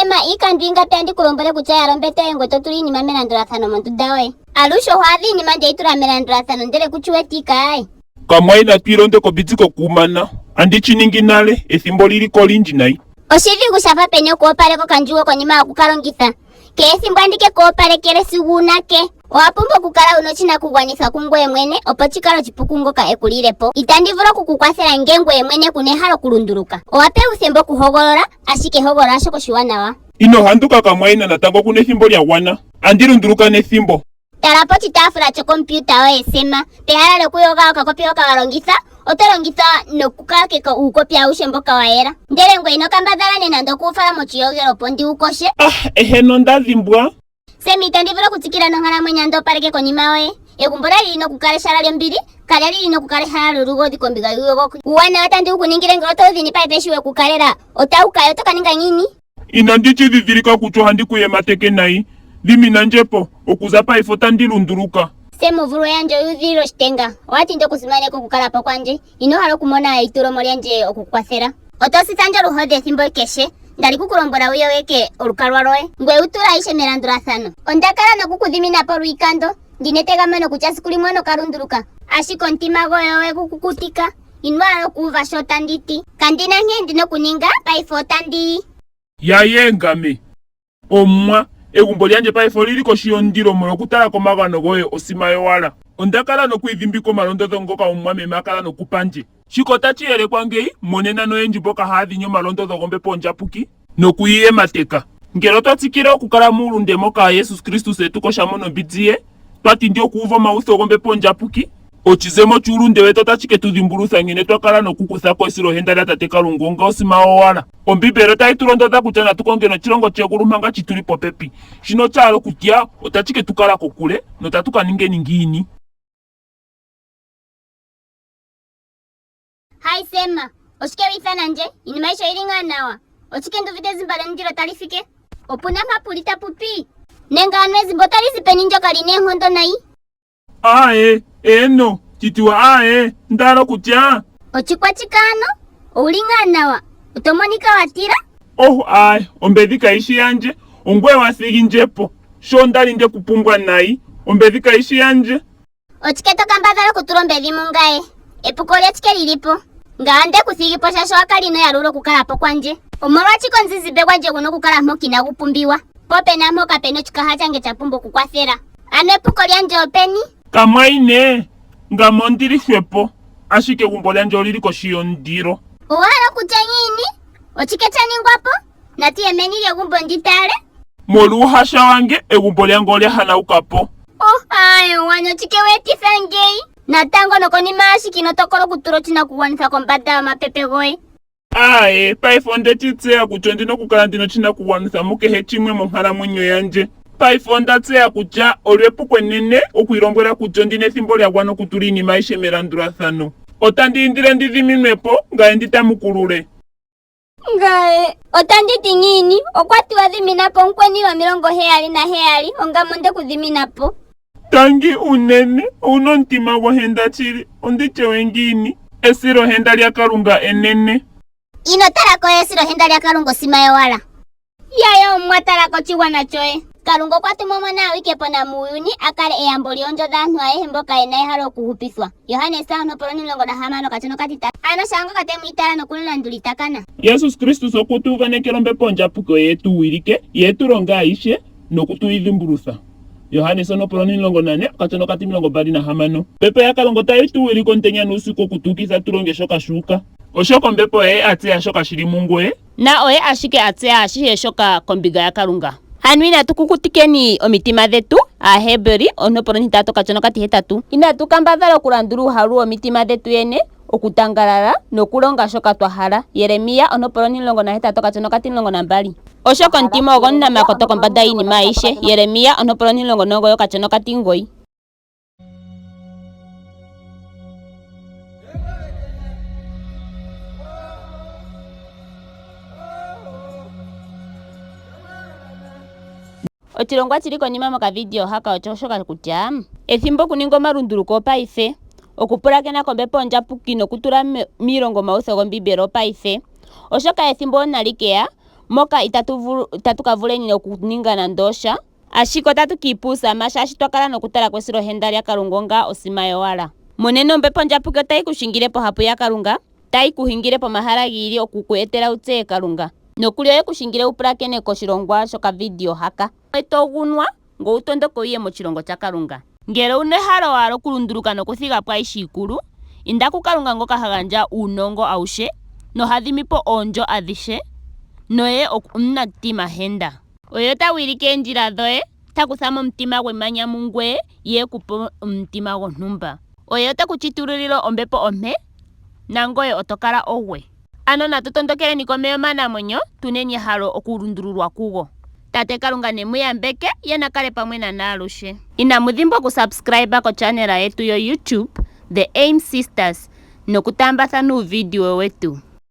Sema, iikando ingapi andi ku lombwele kutya yala ombete yoye ngoye to tula iinima melandulathano mondunda yoye? Alushe oho adha iinima nde yi tula melandulathano ndele ku chiwetika aye. Kamwayina twiilonde kobitsi kokuumana. Andi chi ningi nale, ethimbo oli li ko olindji nayi. Oshidhigu sha fa peni okwoopaleka okandjugo konima yoku ka longitha? Kehe ethimbo andi ke ku opalekele sigo uunake? Owa pumbwa okukala wu na oshinakugwanithwa kungoye mwene opo shi kale oshipu kungoka e ku lile po. Itandi vulu oku ku kwathela ngele ngoye mwene ku na ehalo okulunduluka. Owa pewa uuthemba okuhogolola, ashike hogolola shoka oshiwanawa. Ino handuka kamwayina natango oku na ethimbo lya gwana. Andi lunduluka nethimbo. Tala poshitaafula shokompiuta yoye, Sema. Pehala lyokuyoga okakopi hoka wa longitha, oto longitha nokukakeka uukopi awushe mboka wa yela. Ndele ngoye ino kambadhala nee nando oku wu fala moshiyogelo opo ndi wu koshe. Ah, eheno nda dhimbwa. Sema, itandi vulu okutsikila nonkalamwenyo ando opaleke konima yoye. Egumbo olya li li na okukala ehala lyombili, kalya li li na okukala ehala lyolugodhi kombinga yuuyogoki. Uuwanawa tandi wu ku ningile ngele oto wu dhini paife eshi we ku kalela, otawu ka ya, oto ka ninga ngiini? Inandi shi dhidhilika kutya ohandi ku yemateke nayi. Dhimina ndje po. Okuza paife otandi lunduluka. Sem, Ovulwe yandje oyu udhilila oshitenga. Owa tindi okusimaneka okukala po kwandje. Ino hala okumona eitulomo lyandje oku ku kwathela. Oto sitha ndje oluhodhi ethimbo kehe. Nda li ku ku lombwela wu yogeke olukalwa lwoye, ngoye wu tule ayihe melandulathano. Onda kala noku ku dhimina po lwiikando, ndi na etegameno kutya siku limwe ono ka lunduluka. Ashike omutima goye owe gu kukutika. Ino hala okuuva sho tandi ti. Kandi na nkene ndi na okuninga, paife otandi yi. Yayee ngame! Omwa, egumbo lyandje paife oli li kohi yomundilo molwokutala komagano goye osima yowala. Onda kala nokwiidhimbika omalondodho ngoka omumwameme a kala nokupa ndje. Shika otashi yelekwa ngeyi monena noyendji mboka haya dhini omalondodho gOmbepo Ondjapuki noku yi yemateka. Ngele otwa tsikile okukala muulunde moka Jesus Kristus e tu kosha mo nombinzi ye, twa tindi okuuva omautho gOmbepo Ondjapuki, oshizemo shuulunde wetu otashi ke tu dhimbulutha nkene twa kala nokukutha ko esilohenda lyaTate Kalunga onga osima yowala. Ombiimbeli otayi tu londodha kutya natu kongeni oshilongo shegulu manga shi tu li popepi. Shino osha hala okutya otashi ke tu kala kokule, notatu ka ningeni ngiini? Hi Sema, oshike wa ithana ndje? Iinima ayihe oyi li ngaa nawa? Oshike ndu uvite ezimba lyomundilo tali fike? Opu na mpa pu li tapu pi? Nenge ano ezimba otali zi peni ndyoka li na oonkondo nayi? Aaye, eeno, chitiwa aaye, nda hala okutya. Ochikwachika ano? Owu li ngaa nawa? Oto monika wa tila? Oh, aaye, ombedhi kayi shi yandje. Ongweye wa thigi ndje po, sho nda li nde ku pumbwa nayi. Ombedhi kayi shi yandje. Ochike to kambadhala okutula ombedhi mungaye? Epuko olyachike li li po? Ngaye onde ku thigi po shaashi owa kala ino yalula okukala po kwandje. Omolwachike omuzizimbe gwandje gu na okukala mpoka inagu pumbiwa, po ope na mpoka pe na oshikaha shange sha pumbwa okukwathela? Ano epuko lyandje openi? Kamwayine, ngame ondi li hwepo, ashike egumbo lyandje oli li kohi yomundilo. Owa hala okutya ngiini? Ochike sha ningwa po? Natu ye meni lyegumbo ndi tale. Moluuhasha wange, egumbo lyange olya hanauka po. Oh, aaye, wani ochike we etitha ngeyi? Natango nokonima ashike ino tokola okutula oshinakugwanithwa kombanda yomapepe goye. Aaye, paife onde chi tseya kutya ondi na okukala ndi na oshinakugwanithwa mukehe chimwe monkalamwenyo yandje. Paife onda tseya kutya olyo epuko enene okwiilombwela kutya ondi na ethimbo lya gwana okutula iinima ayihe melandulathano. Otandi indile ndi dhiminwe po, ngaye ndi tamukulule. Ngaye otandi ti ngiini? Okwa tiwa dhimina po mukweni lwa 77, ongame onde ku dhimina po. Tangi unene, owu na omutima gwohenda shili. Ondi tyewe ngiini? Esilohenda lyaKalunga enene. Ino tala ko esilohenda lyaKalunga osima yowala. Yaya Omuwa tala koshigwana shoye. Kalunga okwa tuma Omwana awike pona muuyuni a kale eyambo lyoondjo dhaantu ayehe mboka ye na ehalo okuhupithwa. Johannes 1:16. Ano shaa ngoka te mu itaala noku mu landula ita kana. Jesus Kristus okwe tu uvanekela Ombepo Ondjapuki oye e tu wilike, ye e tu longe ayihe noku tu yi dhimbulutha. Johannes 14:26. Ombepo yaKalunga otayi tu wilike omutenya nuusiku oku tu ukitha tu longe shoka shu uka. Oshoka Ombepo oye a tseya shoka shi li mungoye. Na oye ashike a tseya ashihe shoka kombinga yaKalunga. Ano inatu kukutikeni omitima dhetu, Aaheberi 3:8. Inatu kambadhala okulandula uuhalu womitima dhetu yene, okutangalala nokulonga shoka twa hala, Jeremia 18:12. Oshoka omutima ogo omunamakoto kombanda yiinima ayihe, Jeremia 19:9. Ochilongwa chili konima mokavidio haka osho shoka kutya ethimbo okuninga omalunduluko opaife, okupulakena kombepo ondjapuki nokutula miilonga omautho gOmbiimbeli opaife, oshoka ethimbo onali keya. moka itatu vulu itatu ka vuleni okuninga nando osha, ashike otatu ki ipa uusama shaashi twa kala nokutala ko esilohenda lyaKalunga onga osima yowala. Monena Ombepo Ondjapuki otayi ku shingile pohapu yaKalunga, tayi ku hingile pomahala gi ili oku ku etela wu tseye Kalunga. Nokuli oye ku shingile wu pulakene koshilongwa shokavidio haka. To gunwa, ngoye wu tondoke wu ye moshilongo shaKalunga. Ngele owu na ehalo owala okulunduluka nokuthiga po ayihe iikulu, inda kuKalunga ngoka ha gandja uunongo awuhe noha dhimi po oondjo adhihe, noye omunamutimahenda. Oye ota wilike oondjila dhoye, ota kutha mo omutima gwemanya mungoye, ye e ku pe omutima gwontumba. Oye ote ku chitululile ombepo ompe, nangoye oto kala ogwe. Ano natu tondokeleni komeya omanamwenyo, tu neni ehalo okulundululwa kugo. Tate Kalunga ne mu yambeke, ye na kale pamwe nane alushe. Inamu dhimbwa oku subscribe ko channel yetu yo YouTube The Aim Sisters noku taambathana uuvidio wetu.